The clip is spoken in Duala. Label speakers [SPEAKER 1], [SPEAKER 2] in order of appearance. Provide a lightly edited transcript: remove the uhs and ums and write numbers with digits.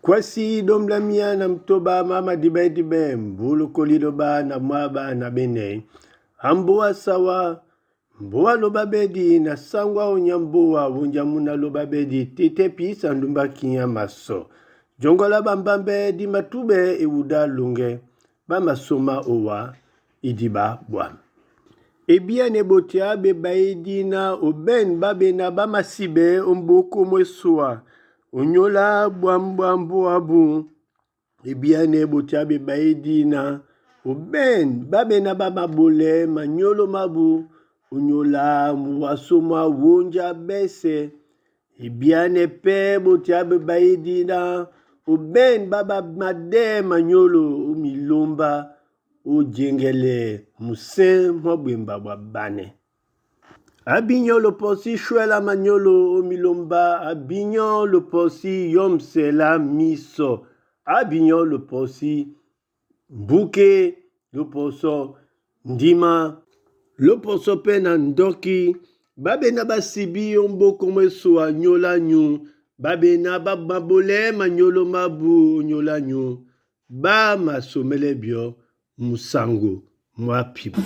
[SPEAKER 1] Kwasi domblamia na mtoba mama dibe dibe mbulu koliloba na mwaba na bene amboa sawa mboa loba bedi na sangwa onyamboa wonjamuna loba bedi tete pisa ndumba kinya maso jongola bambambe di matube ewuda lunge bamasoma owa idiba bwam ebiane botia be baedina oben babena bamasibe omboko mwesua onyola bwambwambo abu ebiane botia be baedina oben babena bamabole manyolo mabu onyola muwasoma wonja bese ebiane pe botia be baedina oben baba made manyolo omilomba ojengele musen mwa bwemba bwa bane abinyo loposi shwela manyolo omilomba abinyo loposi yomsela miso abinyo loposi mbuke loposo ndima loposo mpe na ndoki babena basibi yo mboko mweso anyola nyu babena bamabole manyolo mabu onyola nyu bamasomele bio musango mwa pibu.